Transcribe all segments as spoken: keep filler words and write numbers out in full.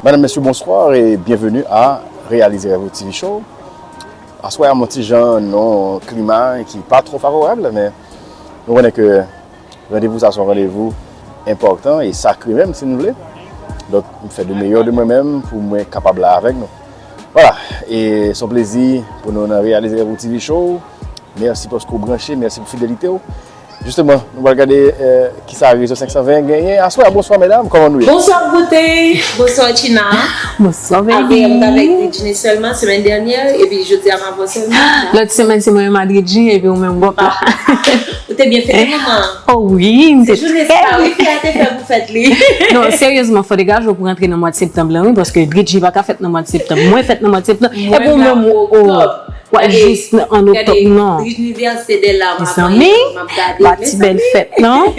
Madame, messieurs, bonsoir et bienvenue à Réaliser Rêve Ou T V Show. Aswè a, yon ti jan nan klima ki pa twò favorab, men nou konnen ke randevou sa se yon randevou enpòtan e sakre menm, si nou vle. Donk, m fè de meyè de mwen menm pou mwen kapab la avèk nou. Vwala, e se yon plezi pou nou nan Réaliser Rêve Ou T V Show. Mèsi paske w branche, mèsi pou fidelite w. Jisteman, nou pral gade, eh, kisa Rezo senk san ven genyen aswè a. Bonswa, medam, kòman nou ye? Bonswa, Beauté. Bonswa, China. Bonswa, baby. Avè, m t avèk Didjine sèlman, semèn dènyè, epi jodi a, m avè w sèlman. Lòt semèn, se mwen menm ak Didji, epi ou menm, gwòp la. Ou te byen fete, manman? Oh wi, m te trè byen. Se jounen sa, wi, fi a te fè pou fèt li. Non, seryezman, fò degaje w pou rantre nan mwa de septanm lan, wi, paske Didji pa ka fèt nan mwa de septanm. Mwen fèt nan mwa de septanm, epi ou menm, oh. W ap jis an oktòb, non. Mezanmi, pa ti bèl fèt, non.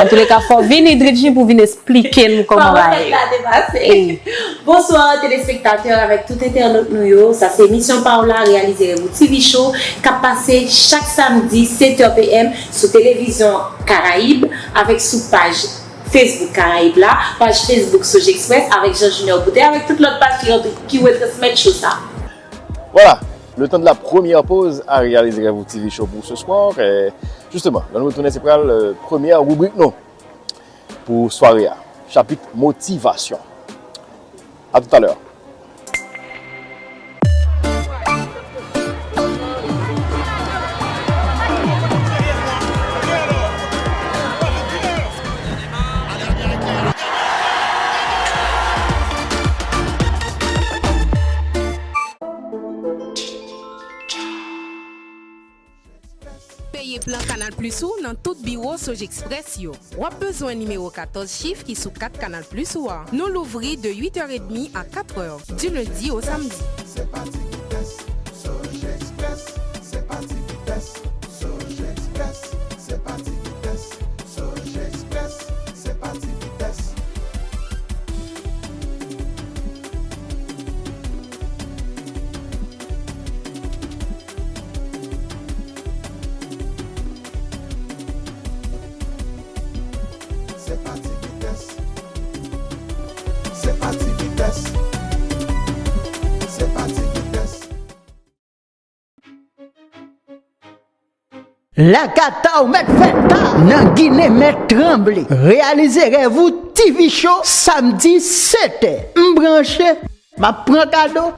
Antouleka, fò w vini, Didji, pou vin esplike n kòman bagay yo. Bonswa, telespektatè avèk tout entènot nou yo. Sa se emisyon pa w la, Réaliser Rêve Ou T V Show, k ap pase chak samdi, sèt è P M, sou televizyon Karayib, avèk sou paj Facebook Karayib la, paj Facebook Soje Express, avèk Jean Junior Boutet, avèk tout lòt paj ki, ki retransmèt show sa. Voilà, le temps de la première pause à Réaliser Rêve Ou T V Show pour ce soir. Et justement, lè nou retounen, se pral, euh, premyè ribrik nou pou sware a. Chapit motivasyon. À tout à l'heure. Peye plan Canal Plus ou nan tout biwo Soje Express yo. W ap bezwen nimewo katòz chif ki sou kat Canal Plus ou a. Nou louvri de uit è edmi a kat è, du lundi au samedi. Se pa ti vitès, Soje Express, se pa ti vitès, Soje Express, se pa ti vitès, Soje Express, se pa ti vitès. Se pa ti vitès. Se pa ti vitès. Se pa ti vitès. Lakata w mèt fè ta, nan Ginen mèt tranble. Réaliser Rêve Ou T V Show, samdi sèt è. M branche, m ap pran kado.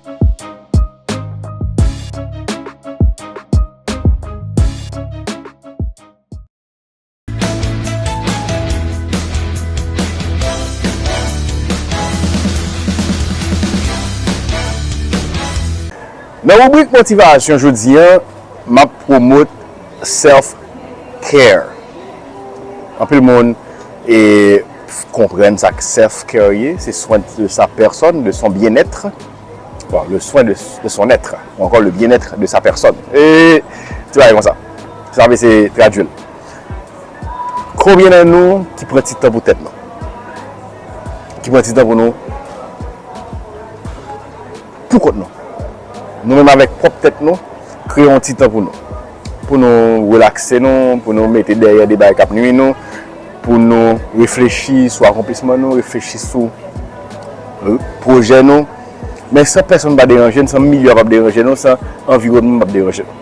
Nan ribrik motivasyon jodi a, m ap pwomot self care. Anpil moun, e, konprann sa k self care ye, se soin de sa personne, de son bien-être. Bon, le soin de, de son être, ou encore le bien-être de sa personne. E ti bagay konsa. Sa vle se tradui l. Konbyen nan nou ki pran ti tan pou tèt nou? Ki pran ti tan pou nou? Pou kont nou. Nou menm avèk pwòp tèt nou, kreye yon ti tan pou nou. Pou nou relakse nou, pou nou mete dèyè de bagay k ap nwi nou, pou nou reflechi sou akonplisman nou, reflechi sou, euh, pwojè nou. Men san pèsonn pa deranje n, san milye a p ap deranje nou, san anviwònman p ap deranje nou.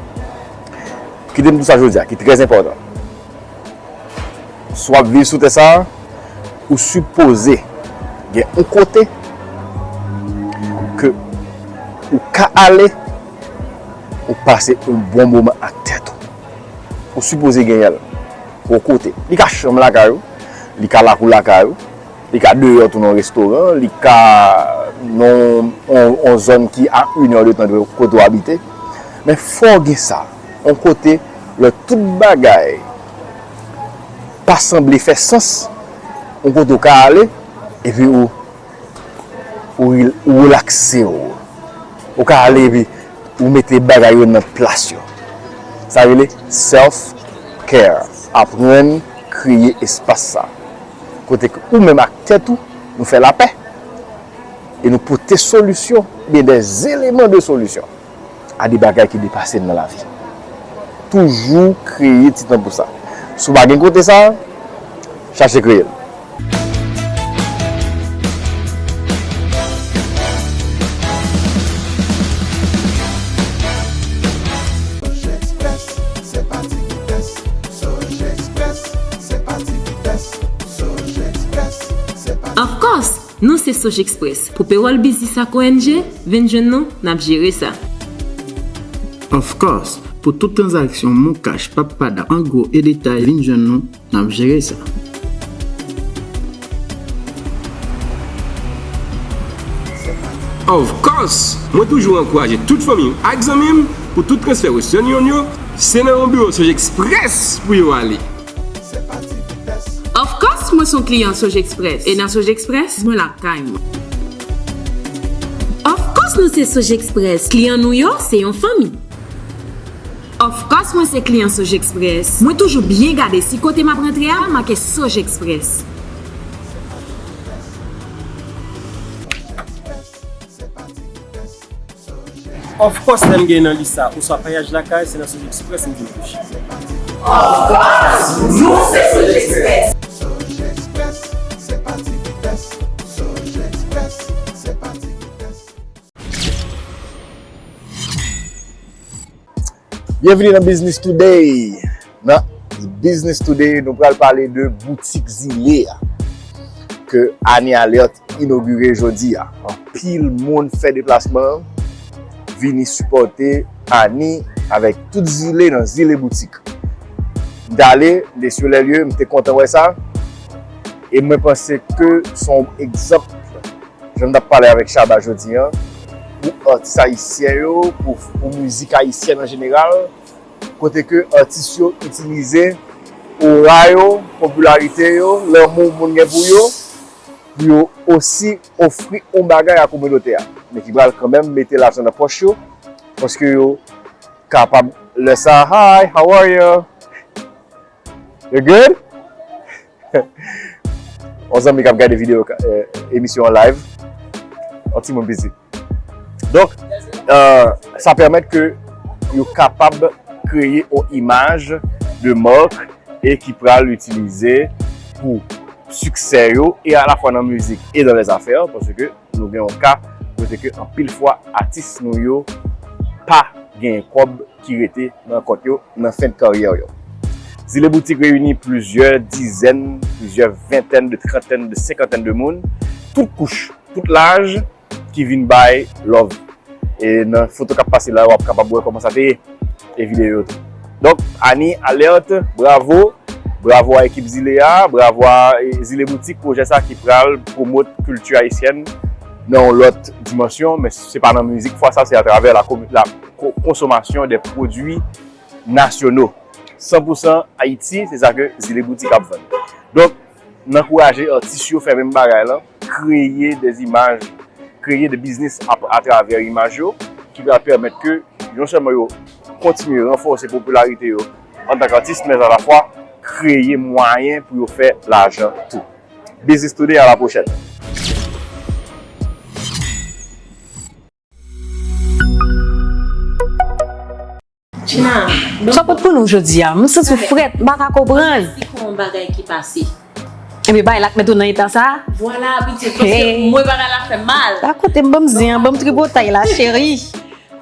Kite m di w sa jodi a, ki trè enpòtan. Si w ap viv sou tè sa a, ou sipoze gen yon kote ke ou ka ale, ou pase yon bon moman ak tèt ou. Ou sipoze genyen l yon kote. Li ka chanm lakay ou, li ka lakou lakay ou, li ka deyò tou nan restoran, li ka nan yon, yon zòn ki a inè de tan de kote w abite. Men fò w gen sa, yon kote lè tout bagay pa sanble fè sans, yon kote w ka ale, epi ou, ou ril-, ou relakse w. Ou ka ale, epi ou mete bagay yo nan plas yo. Sa rele self care. Aprann kreye espas sa. Kote ke ou menm ak tèt ou, nou fè lapè. E nou pote solisyon, oubyen des éléments de solution a de bagay ki depase n nan lavi. Toujou kreye ti tan pou sa. Si w pa gen kote sa, chache kreye l. Nou se Sojexpress. Pou pewòl biznis ak O N G, vin jwenn nou, n ap jere sa. Of course, pou tout tranzaksyon Moncash, Pap Pada, an gwo e detay, vin jwenn nou, n ap jere sa. Of course, mwen toujou ankouraje tout fanmi m ak zanmi m pou tout transfè Western Union yo, se nan yon biwo Sojexpress pou yo ale. Of course, mwen se yon kliyan Sojexpress. E nan Sojexpress, mwen lakay mwen. Of course, nou se Sojexpress. Kliyan nou yo, se yon fanmi. Of course, mwen se kliyan Sojexpress. Mwen toujou byen gade si kote m ap rantre a make Sojexpress. Of course, lè m gen nan lis sa, oswa payaj lakay, se nan Sojexpress m vin touche. Of course, nou se Sojexpress. Byenvini nan Business Today. Nan Business Today, nou pral pale de boutik Zile a ke Annie Alerte inogire jodi a. Anpil moun fè deplasman vini sipòte Annie avèk tout Zile nan Zile Boutik. M t ale, m te sou lè lye, m te kontan wè sa. E mwen panse ke se yon egzanp, jan m t ap pale avèk Shabba jodi a, pou atis ayisyen yo, pou, pou mizik ayisyèn an jeneral, kote ke atis yo itilize ora yo, popilarite yo, lanmou moun gen pou yo, pou yo osi ofri yon bagay a kominote a, men ki pral kanmenm mete lajan nan pòch yo, paske yo kapab lè sa, hi, how are you? You good? Yon zanmi k ap gade videyo, emisyon an live, yon timoun piti. Donk, sa pèmèt ke yo kapab kreye yon imaj de mark e ki pral itilize pou siksè yo e alafwa nan mizik e dans les affaires, paske nou gen yon ka kote ke anpil fwa atis nou yo pa gen kòb ki rete nan kont yo nan fen de karyè yo. Zile Boutik reyini plizyè dizèn, plizyè ventèn de trantèn de senkantèn de moun, tout kouch, tout laj, ki vin bay love. E nan foto k ap pase la, w ap kapab wè kòman sa te ye. E videyo yo tou. Donk, Annie Alerte, bravo. Bravo a ekip Zile a, bravo a Zile Boutik, pwojè sa ki pral pwomot kilti ayisyèn nan yon lòt dimansyon, men se pa nan mizik fwa sa, se atravè la, la konsomasyon de pwodui nasyono. San pou san Ayiti, se sa ke Zile Boutik ap vann. Donk, n ankouraje atis yo fè menm bagay lan, kreye de imaj, kreye de biznis atravè imaj yo, ki pral pèmèt ke non sèlman yo kontinye ranfòse popilarite yo antank atis, men alafwa kreye mwayen pou yo fè lajan tou. Business Today, à la prochaine. Sa pot pou nou jodi a? M santi w frèt, m pa ka konprann. Esplike yon bagay ki pase. Ebyen bagay la k mete w nan eta sa a? Vwala pitit, paske mwen bagay la fè m mal. Pa kote m, ban m zen an, ban m tripotay la cheri.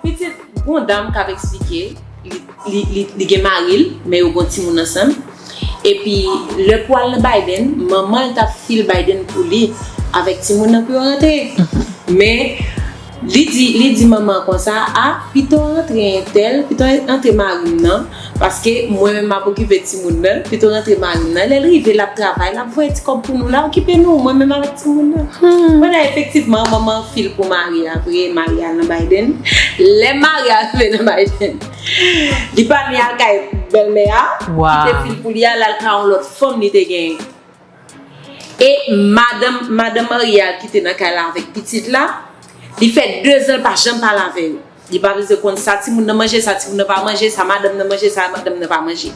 Pitit, gon dam k ap esplike, li, li, li, li gen mari l, men yo gon timoun ansanm. Epi lè pou al nan Biden, manman l t ap fil Biden pou li avèk timoun nan pou yo rantre. Men li di, li di manman an konsa, a, pito rantre entèl, pito rantre mari m nan, paske mwen menm m ap okipe timoun nan, pito rantre mari m nan. Lè l rive, l ap travay, l ap voye ti kòb pou nou, l a okipe nou, mwen menm avèk timoun nan. Mwen la efektivman, manman an fil pou mari a, apre mari a al nan Biden. Lè mari a rive nan Biden, li pa ni al kay bèlmè a, kite fil pou li a, l al kay yon lòt fanm li te genyen. E madanm, madanm marye a ki te nan kay la avèk pitit la, li fè dezan l pa janm pale avè yo. Li pa bezwen konn sa timoun nan manje, sa timoun nan pa manje, sa madanm nan manje, sa madanm nan pa manje.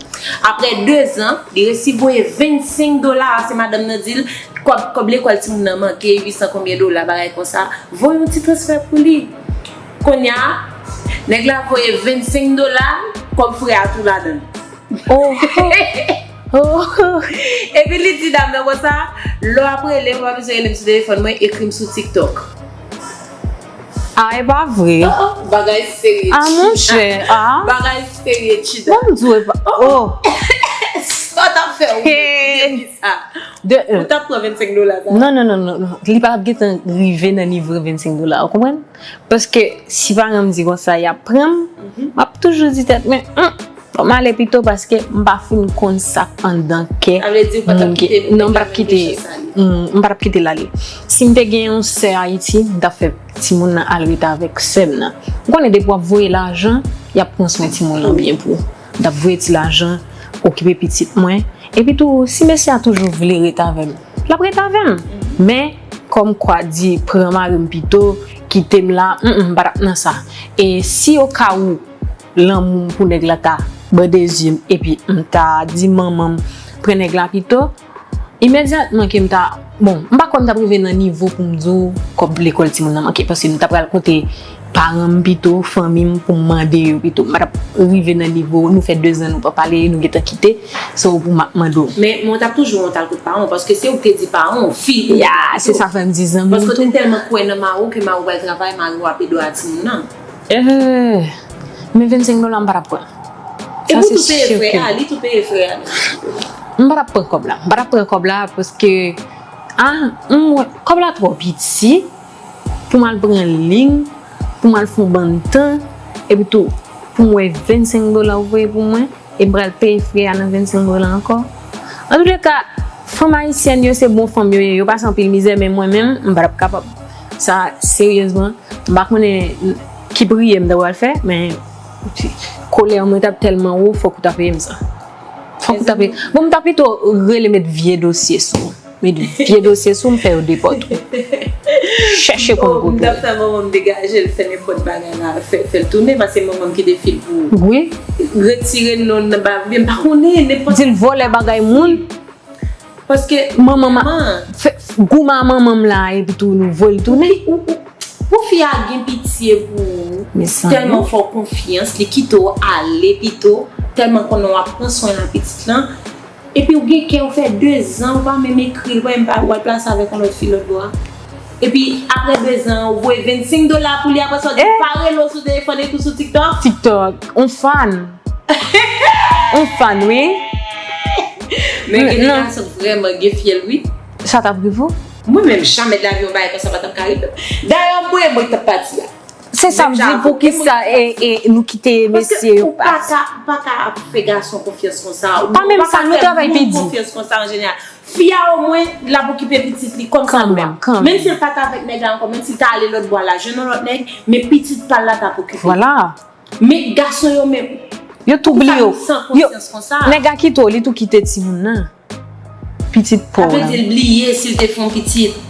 Apre dezan, li resi voye vennsenk dola, se madanm nan di l, kòb, kòb lekòl timoun nan manke, uit san konbyen dola, bagay konsa, voye yon ti transfè pou li. Kounye a, nèg la voye vennsenk dola, kòb frè a tou ladan l. Oh. Oh. Epi li di dam nan konsa, lè w ap rele m, ou pa bezwen rele m sou telefòn mwen, ekri m sou TikTok. Ah, e pa vre. Oh, oh, bagay serye. Ah, monchè, ah. Bagay serye, Chida. Bon, m di w, e pa, oh. Sa w t ap fè, ou depi sa. De un. Ou t ap pran vennsenk dola sa? Non, non, non, non, non. Li pa t ap gentan rive nan nivo vennsenk dola, ou konprann? Paske si paran m di konsa, y ap pran m, m ap toujou di tèt mwen, "Hum, fò m ale pito paske m pa fin konn sa k anndan kè moun ki." Non, m pa t ap kite, m pa t ap kite l ale. Si m te gen yon sè Ayiti, m t ap fè timoun nan al rete avèk sè m nan. Ou konnen depi w ap voye lajan, y ap pran swen timoun nan byen pou ou. M t ap voye ti lajan, okipe pitit mwen. Epi tou, si mesye a toujou vle ret avè m, l ap ret avè m. Men, kòm kwa di, pran mari m pito, kite m la, mm, mm, m pa t ap nan sa. E si okawou lanmou m pou nèg la ta bande zye m, epi m ta di manman m, pran nèg la pito, imedyatman ke m ta, bon, m pa kwè m t ap rive nan nivo pou m di w kòb lekòl timoun nan manke, paske m ta pral kote paran m pito, fanmi m pou m mande yo pito. M pa t ap rive nan nivo, nou fè dezan nou pa pale, nou gentan kite, se ou pou m ap mande w. Men, men w t ap toujou wont al kot paran w, paske se ou ki te di paran w, fi. Ya, se sa fè m di zanmi m tou. Paske w te tèlman kwè nan mari w ke mari w pral travay, mari w ap ede w a timoun nan. Eh, men vennsenk dola m pa t ap pran. Epi w tou peye frè a, li tou peye frè a. M pa t ap pran kòb la. M pa t ap pran kòb la paske, ah, m wè, kòb la twò piti pou m al pran liy, pou m al fè yon bann tan, epi tou, pou m wè vennsenk dola ou voye pou mwen, e m pral peye frè a nan vennsenk dola ankò. Antouleka, fanm ayisyèn yo se bon fanm yo ye, yo pase anpil mizè, men mwen menm, m pa t ap kapab. Sa, seryezman, m pa konnen ki priyè m ta pral fè, men kolè mwen t ap tèlman wo, fòk ou ta peye m sa. Fòk ou ta peye. Bon, m ta pito rele met vye dosye sou ou. Met vye dosye sou m, fè yo depòte w. Chèche konn kote w ye. M t ap fè manman m degaje l, fè nenpòt bagay la, fè, fè l tounen, paske manman m kite fil pou wi, retire non nan ba, oubyen m pa konnen, nenpòt. Di l vòlè bagay moun. Paske manman, manman, fè, goumen a manman m la, epi tou nou voye l tounen. Ou, ou, pou fi a gen pitye pou ou, tèlman fè w konfyans, li kite w ale pito, tèlman konnen w ap pran swen a pitit lan. Epi ou gen kè, ou fè dezan, ou pa menm ekri l, ou pa menm pa, ou al plase avèk yon lòt fi lòt bò a. Epi, apre dezan, ou voye vennsenk dola pou li, apre sa, ou di pa rele w sou telefòn, ekri w sou TikTok. TikTok, on fan. On fan, wi. Men gen de gason k vrèman gen fyèl, wi. Sa t ap rive w? Mwen menm, jamè de lavi yon bagay konsa pa t ap ka rive m. Dayè, mwen, mwen t ap pati la. Se sa m di, poukisa, e, e, nou kite mesye yo pase? Paske ou pa ka, ou pa ka ap fè gason konfyans konsa. Pa menm sa, nou travay pi di. Konfyans konsa an jeneral. Fi a omwen, l ap okipe pitit li kòm sa dwa. Kanmenm, kanmenm. Menm si l pa t avèk nèg la ankò, menm si l ta ale lòt bò a, la jwenn yon lòt nèg, men pitit pa l la t ap okipe. Vwala. Men gason yo menm. Yo tou bliye w. San konsyans konsa. Nèg la kite w, li tou kite timoun nan. Pitit pa w la. Sa vle di l bliye si l te fè yon pitit.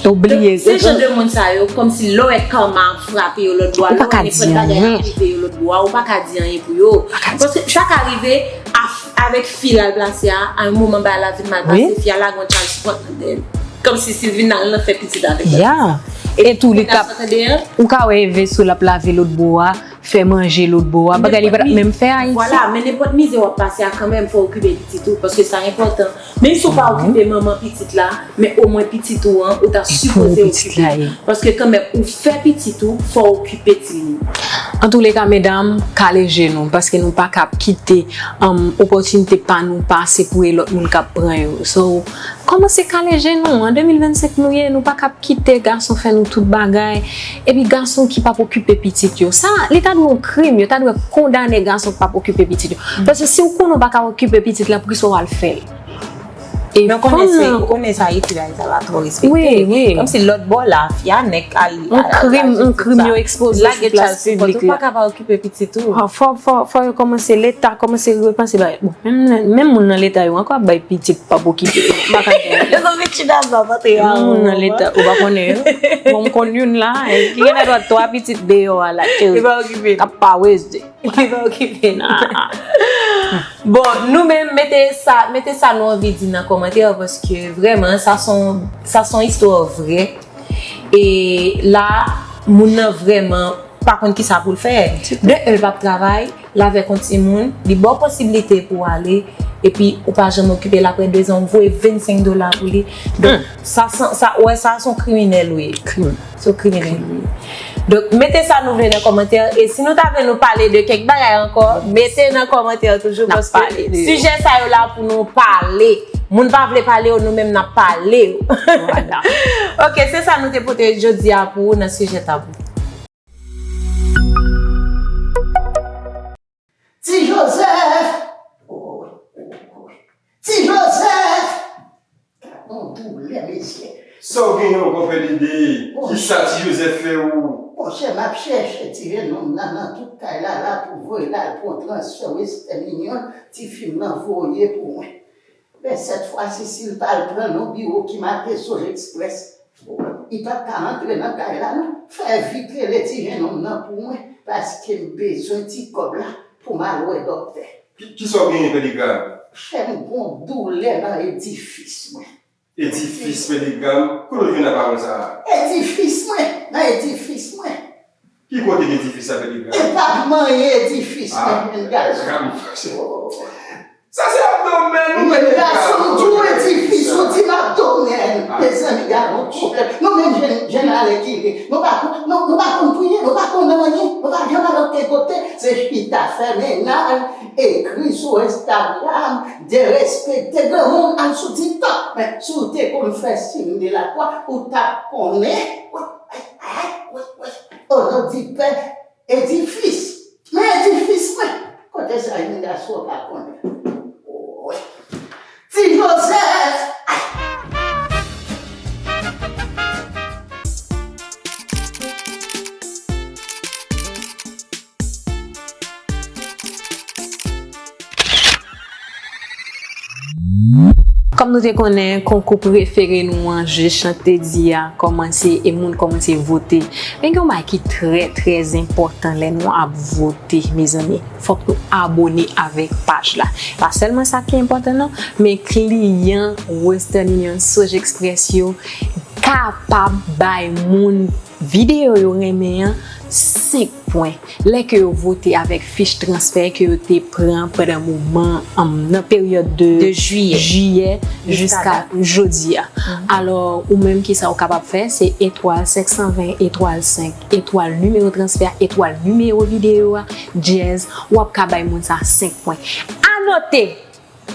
Ou bliye. Donk, se jan de moun sa yo, kòmsi lè w wè karma ap frape yo lòt bò a, lè w wè nenpòt bagay ap rive yo lòt bò a, ou pa ka di anyen pou yo. Paske sa ka rive a, avèk fi l al plase a, a yon moman bagay la vin mal pase, fi a lage yon child support nan dèyè l. Kòmsi si l vin al nan fè pitit avèk lòt fi sa. E tou, li ka, ou ka wè evè sou l ap lave lòt bò a, fè manje lòt bò a, bagay li pa t ap menm fè Ayiti. Vwala, men nenpòt mizè w ap pase a kanmenm, fò w okipe pitit ou, paske sa enpòtan. Menm si w pa okipe manman pitit la, men omwen pitit ou an, ou ta sipoze okipe. Paske kanmenm, ou fè pitit ou, fò w okipe timoun. Antouleka, medam, kale je nou, paske nou pa ka ap kite, um, opòtinite pa nou pase pou e lòt moun k ap pran yo. So, kòmanse kale je nou. An de mil vennsenk nou ye, nou pa ka ap kite gason fè nou tout bagay. Epi gason ki p ap okipe pitit yo. Sa, li ta dwe yon krim. Yo ta dwe kondane gason ki p ap okipe pitit yo. Paske si w konnen w pa ka okipe pitit la, poukisa w al fè l? Men w konnen se, ou konnen sa Ayiti bagay sa pa twò respekte. Wi, wi. Kòmsi lòt bò la, fi a nèk al, yon krim, yon krim yo ekspoze sou plas piblik la. Ou pa ka pa okipe pitit ou. Fò, fò, fò yo kòmanse, Leta kòmanse repanse bagay. Bon, menm, menm moun nan Leta yo ankò ap bay pitit p ap okipe yo. M pa ka di anyen. Yo sou pitit a sa, pa te a. Menm moun nan Leta, ou pa konnen yo. Bon, m konn youn la, ki gen dwa twa pitit deyò a la, ki ap paweze. Li pa okipe. Bon, nou menm, mete sa, mete sa nou anvi di nan kòmantè, paske vrèman, sa son, sa son istwa vrè. E la, moun nan vrèman pa konn kisa pou l fè. De un, l p ap travay, l avèk yon timoun, li ba w posiblite pou w ale, epi ou pa janm okipe l, apre dezan, ou voye vennsenk dola pou li. Donk, sa, sa, sa, ou wè sa, se yon kriminèl ou ye. Krim. Se yon kriminèl ou ye. Donk, mete sa nou vle nan kòmantè, e si nou ta vle nou pale de kèk bagay ankò, mete nan kòmantè toujou, paske sijè sa yo la pou nou pale. Moun pa vle pale yo, nou menm n ap pale yo. Vwala. Ok, se sa nou te pote jodi a pou ou nan sijè tabou. Ti Jozèf! Ti Jozèf! Gad yon doulè, mesye. Sa w genyen ankò, Pè Dede? Kisa Ti Jozèf fè ou? Monchè, m ap chèche ti jenòm nan nan tout kay la la pou voye l al pran transfè Western Union, tifi m nan voye pou mwen. Men sèt fwa si, si l pa al pran nan biwo ki make Soj Express, li p ap ka antre nan kay la non. Fè vit rele ti jenòm nan pou mwen, paske m bezwen ti kòb la pou m al wè dòktè. Ki, kisa w genyen, Pè Degranm? Chè m gon doulè nan edifis mwen. Edifis, Pè Degranm? Kote w jwenn aparan sa a? Edifis mwen, nan edifis mwen. Ki kote k edifis la, Pè Degranm? E pa manyen edifis mwen, jèn gason. Sa se abdomèn ou, Pè Degranm. Jèn gason, m di w edifis, ou di m abdomèn. Mezanmi, gad yon pwoblèm. Nou menm jèn, jèn alèkile. Nou pa, nou, nou pa konn priye, nou pa konn anyen, nou pa janm al okenn kote. Se chita fè mennaj, ekri sou Instagram, derespekte granmoun, al sou TikTok. Men si w te konn fè siy de lakwa, ou t ap konnen. Wi, wi, wi, wi. O non di Pè, edifis. Men edifis mwen. Kote sa jèn gason pa konnen. Wi. Ti Jozèf. Kòm nou te konnen, konkou prefere nou an, Je chante di a, kòmanse, e moun kòmanse vote. Men gen yon bagay ki trè, trè enpòtan lè nou ap vote, mezanmi. Fòk nou abone avèk paj la. Pa sèlman sa ki enpòtan non, men kliyan Western Union, Soj Express yo kapab bay moun videyo yo renmen an senk pwen. Lè ke yo vote avèk fich transfè ke yo te pran pandan moman, anm, nan peryòd de jiyè jiska jodi a. Alò, ou menm, kisa ou kapab fè? Se etwal senk san ven, etwal senk, etwal nimewo transfè a, etwal nimewo videyo a, dyèz, w ap ka bay moun sa senk pwen. Anote!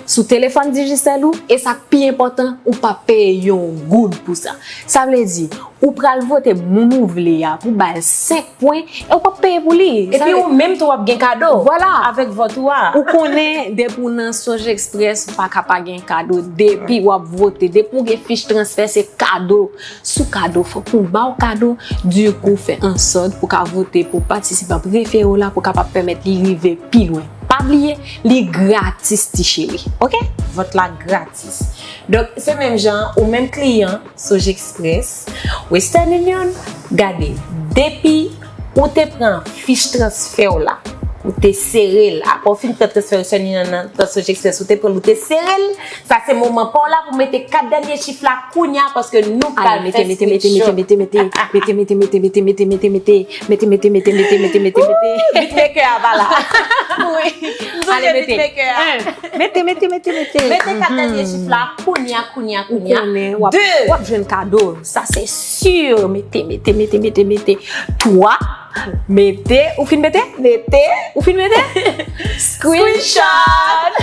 Sou telefòn Digicel ou, e sa k pi enpòtan, ou p ap peye yon goud pou sa. Sa vle di, ou pral vote moun ou vle a pou ba l senk pwen, e ou p ap peye pou li. Epi ou menm tou w ap gen kado avèk vòt ou a. Ou konnen, depi w nan Soj Express, ou pa ka pa gen kado. Depi w ap vote, depi w gen fich transfè, se kado sou kado. Fòk nou ba w kado, dikou fè ansòt pou w ka vote pou patisipan prefere w la, pou w kapab pèmèt li rive pi lwen. Pa bliye, li gratis, ti cheri. Oke? Vòt la gratis. Donk, se menm jan, ou menm kliyan Soj Express, Western Union, gade, depi ou te pran fich transfè w la, ou te sere l, apre w fin pran transfè Western Union nan, nan Soj Express, ou te pran l, ou te sere l, sa se moman pa w la pou mete kat dènye chif la kounya, paske nou pral fè screenshot. Mete, mete, mete, mete, mete, mete, mete, mete, mete, mete, mete, mete, mete, mete, mete, mete, mete. Beatmaker a pa la. Wi. M sonje beatmaker a. Mete, mete, mete, mete. Mete kat dènye chif la kounya, kounya, kounya. Ou konnen, w ap, w ap jwenn kado. Sa se si. Mete, mete, mete, mete, mete. Twa. Mete. Ou fin mete? Mete. Ou fin mete? Screenshot.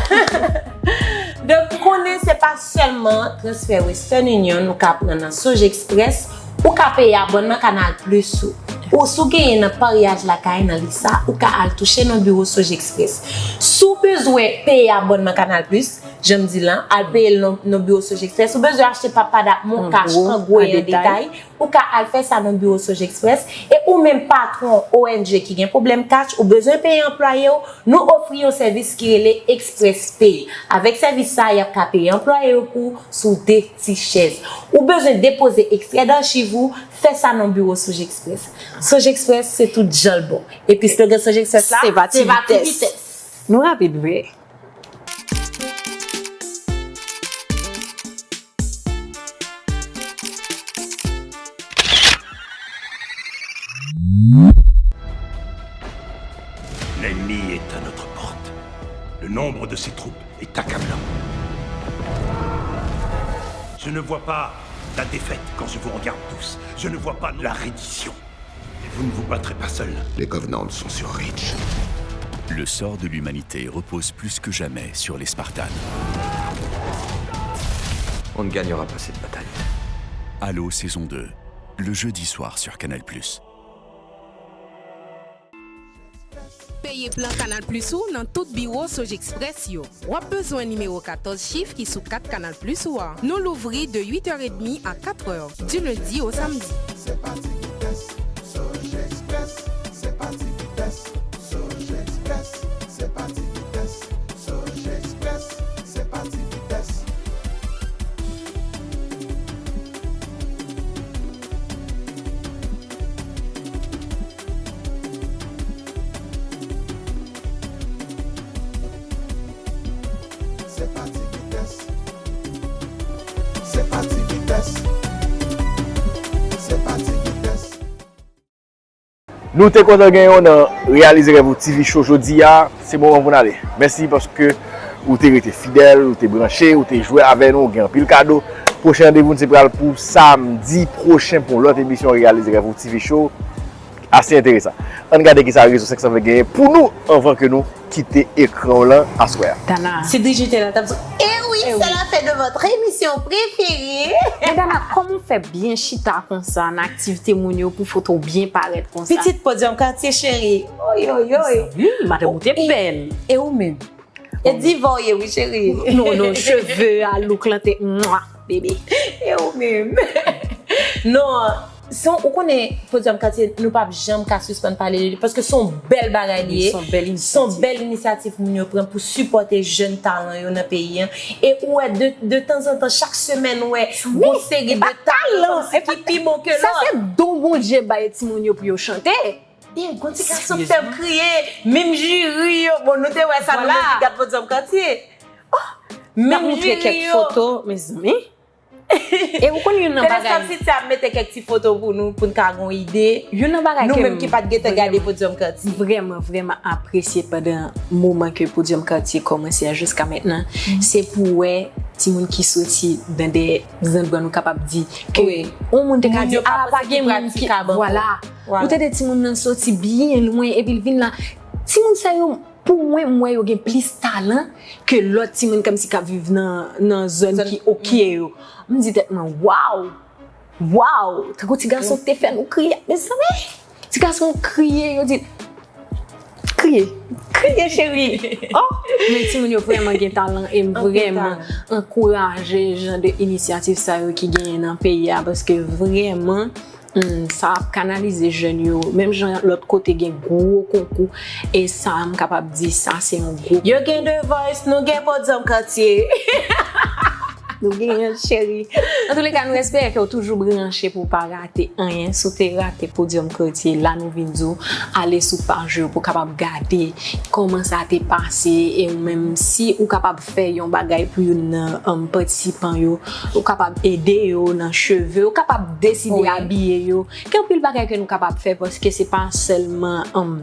Donk, konnen se pa sèlman transfè Western Union ou ka pran nan Soj Express, ou ka peye abònman Canal Plus ou. Ou si w genyen nan paryaj lakay nan lis sa, ou ka al touche nan biwo Soj Express. Si w bezwen peye abònman Canal Plus, jan m di lan, al peye l nan, nan biwo Soj Express. Ou bezwen achte Papad ak Moncash an gwo e an detay, ou ka al fè sa nan biwo Soj Express. E ou menm patwon O N G ki gen pwoblèm cash, ou bezwen peye anplwaye w, nou ofri yon sèvis ki rele Express Pay. Avèk sèvis sa, y ap ka peye anplwaye yo pou w sou de ti chèz. Ou bezwen depoze ekstrè d'achiv ou, fè sa nan biwo Soj Express. Soj Express, se tout jan l bon. Epi slogan Soj Express la, se pa ti vitès. Nou rapid vre. L'ennemi est à notre porte. Le nombre de ses troupes est accablant. Je ne vois pas la défaite quand je vous regarde tous. Je ne vois pas la reddition. Et vous ne vous battrez pas seul. Les Covenants sont sur Reach. Le sort de l'humanité repose plus que jamais sur les Spartans. On ne gagnera pas cette bataille. Allô saison deux, le jeudi soir sur Canal Plus. Peye plan Canal Plus ou nan tout biwo Sogexpress yo. W ap bezwen nimewo katòz chif ki sou kat Canal Plus ou a. Nou louvri de uit è edmi a kat è, du lundi au samedi. Se pa ti vitès, Sogexpress, se pa ti vitès, Sogexpress, se pa ti vitès, Sogexpress, se pa ti vitès. Se pa ti vitès. Se pa ti vitès. Se pa ti vitès. Nou te kontan gen w nan Reyalize Rèv ou T V Show jodi a. Se moman pou n ale. Mèsi paske ou te rete fidèl, ou te branche, ou te jwe avè nou, ou gen anpil kado. Pwochen randevou n se pral pou samdi pwochen pou yon lòt emisyon Reyalize Rèv ou T V Show. Ase enteresan. Ann gade kisa Rezo senk san ven genyen pou nou anvan ke nou kite ekran w lan aswè a. Dana. Si Dijitè la t ap di, eh oui, c'est la fin de votre émission préférée. Men Dana, kòman w fè byen chita konsa nan aktivite moun yo pou foto w byen parèt konsa? Pitit Podium Katye cheri. Oyoyoy. Wi, madanm ou te bèl. E ou menm? E diva w ye wi cheri. Non, non, cheve a, look lan te mwa, bebe. E ou menm? Non, se yon, ou konnen Podium Katye, nou p ap janm ka sispann pale de li, paske se yon bèl bagay li ye. Se yon bèl Se yon inisyativ. Bèl inisyativ moun yo pran pou sipòte jèn talan yo nan peyi an. E ou wè, de, de tanzantan, chak semèn, ou wè, yon seri de talan ki pi bon ke Sa se lòt. Don Bondye bay timoun yo pou yo chante. Gon ti gason fè m kriye, menm jiri yo, bon, nou te wè sa, nou Voilà. menm ki gad Podium Katye. N ap Menm montre jiri kèk yo. Foto, mezanmi. E ou konn youn nan Teleskòp bagay, City ap mete kèk ti foto pou nou, pou n ka gon ide. Youn nan bagay Nou ke menm ki pa t gentan gade Podium Katye. Vrèman, vrèman apresye pandan moman ke Podium Katye kòmanse a jiska mentnan, se pou wè timoun ki soti nan de zandwa nou kapab di ke Wi. yon moun te ka Moun di, yo pa a, pa panse ki gen moun ki, pratikab ankò. Vwala. Vwala. Ou tande timoun nan soti byen lwen epi l vin la. Timoun sa yo, pou mwen, m wè yo gen plis talan ke lòt timoun kòmsi k ap viv nan, nan zòn Zòn ki oke yo. M di tèt mwen, waw! Waw! Tankou ti gason te fè nou kriye. Mezanmi! Ti gason kriye, yo di, kriye. Kriye, cheri. Oh! Men timoun yo vrèman gen talan e m Anpil vrèman talan. Ankouraje jan de inisyativ sa yo ki genyen nan peyi a, paske vrèman, hmm, sa ap kanalize jèn yo. Menm jan lòt kote gen gwo konkou, e sa m kapab di, sa se yon gwo Yo gen The Voice, nou gen Podium Katye. Nou genyen, cheri. Antouleka, nou espere ke w toujou branche pou w pa rate anyen. Si w te rate Podium Katye, la nou vin di w, ale sou paj yo pou w kapab gade kòman sa te pase. E ou menm, si ou kapab fè yon bagay pou youn nan, um, patisipan yo, ou kapab ede yo nan cheve, ou kapab deside Wi. Abiye yo. Gen anpil bagay ke nou kapab fè paske se pa sèlman, um,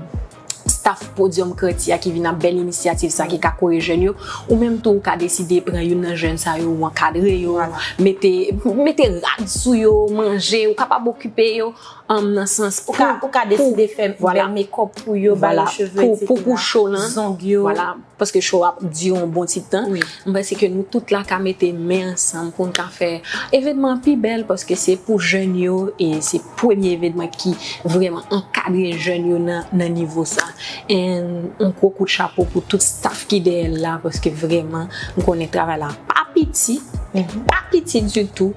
staff Podium Katye a ki vin ak bèl inisyativ sa ki ka kore jèn yo. Ou menm tou, ou ka deside pran youn nan jèn sa yo, ou ankadre yo, Vwala. mete, mete rad sou yo, manje, ou kapab okipe yo, um, nan sans Ou ka, ou ka deside fè vwala. Fè makeup pou yo, ba yo Vwala. Cheve, Pou, pou, etsetera. Pou show lan, Zong yo. Vwala, paske show ap dire yon bon ti tan. Wi. M panse ke nou tout la ka mete men ansanm pou n ka fè evenman an pi bèl, paske se pou jèn yo e se premye evenman ki vrèman ankadre jèn yo nan, nan nivo sa. And yon gwo kout chapo pou tout staff ki dèyè l la, paske vrèman, m konnen travay la pa piti, pa piti ditou,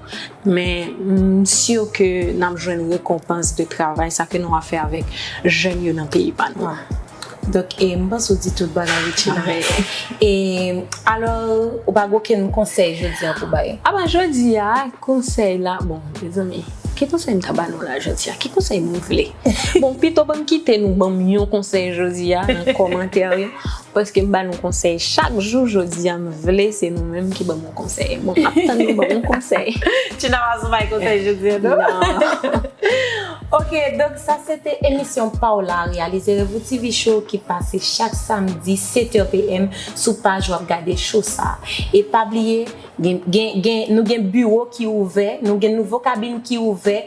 men m si ke n ap jwenn rekonpans de travay sa ke nou ap fè avèk jèn yo nan peyi pa nou. Donk, e, m panse w di tout bagay, Richie. E, alò, ou pa gen okenn konsèy jodi a pou bay? Aba, jodi a, konsèy la, bon, mezanmi, ki konsèy m ta ba nou la jodi a? Ki konsèy nou vle? Bon, pito ban m kite nou ban m yon konsèy jodi a nan kòmantè yo, paske m ba nou konsèy chak jou, jodi a m vle se nou menm ki ban m yon konsèy. Bon, m ap tann nou ban m yon konsèy. Tina pa sou bay konsèy jodi a, non? Non. Ok, donk sa se te emisyon pa w la, Reyalize Rèv ou T V Show ki pase chak samdi sèt è P M sou paj w ap gade show sa. E pa bliye, gen, gen, gen, nou gen biwo ki ouvè, nou gen nouvo kabin ki ouvè.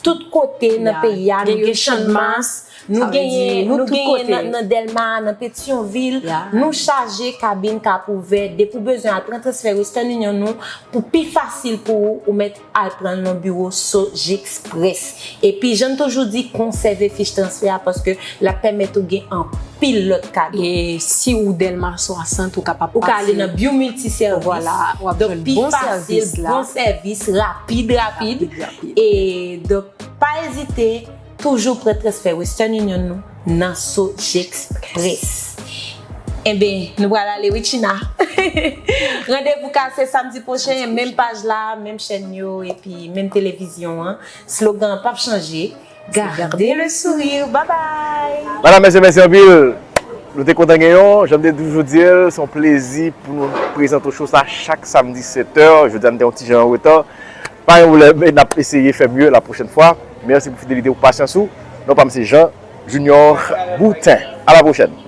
Tout kote nan peyi a, nou gen Channmas, Nou genyen, nou genyen nan, nan Dèlma, nan Petyonvil. Nou chaje kabin k ap ouvè. Depi w bezwen al pran transfè Western Union nou, pou pi fasil pou ou, ou mèt al pran l nan biwo Sojexpress. Epi, jan n toujou di, konsève fich transfè a paske l ap pèmèt ou gen anpil lòt kado. E si ou Dèlma swasant, ou kapab pase. Ou ka ale nan Biw Miltisèvis. Vwala, w ap jwenn bon sèvis la. Donk, pi fasil, bon sèvis, rapid, rapid. Rapid, rapid. E donk, pa ezite, toujou pran transfè Western Union nou nan Sojexpress. Enben, nou pral ale wi, China. Randevou kase samdi pwochen, menm paj la, menm chèn yo, epi menm televizyon an. Slogan an p ap chanje. Gardez le sourire. Bye bye. Madanm, mesye, mèsi anpil. Nou te kontan gen yon, jan m te toujou di l, se yon plezi pou nou prezante w show sa chak samdi sèt è. Jodi a, n te yon ti jan an reta. Pa gen pwoblèm, n ap eseye fè mye la pwochèn fwa. Mèsi pou fidelite, pou pasyans ou. Non pa m se Jean Junior Boutin. A la pwochèn.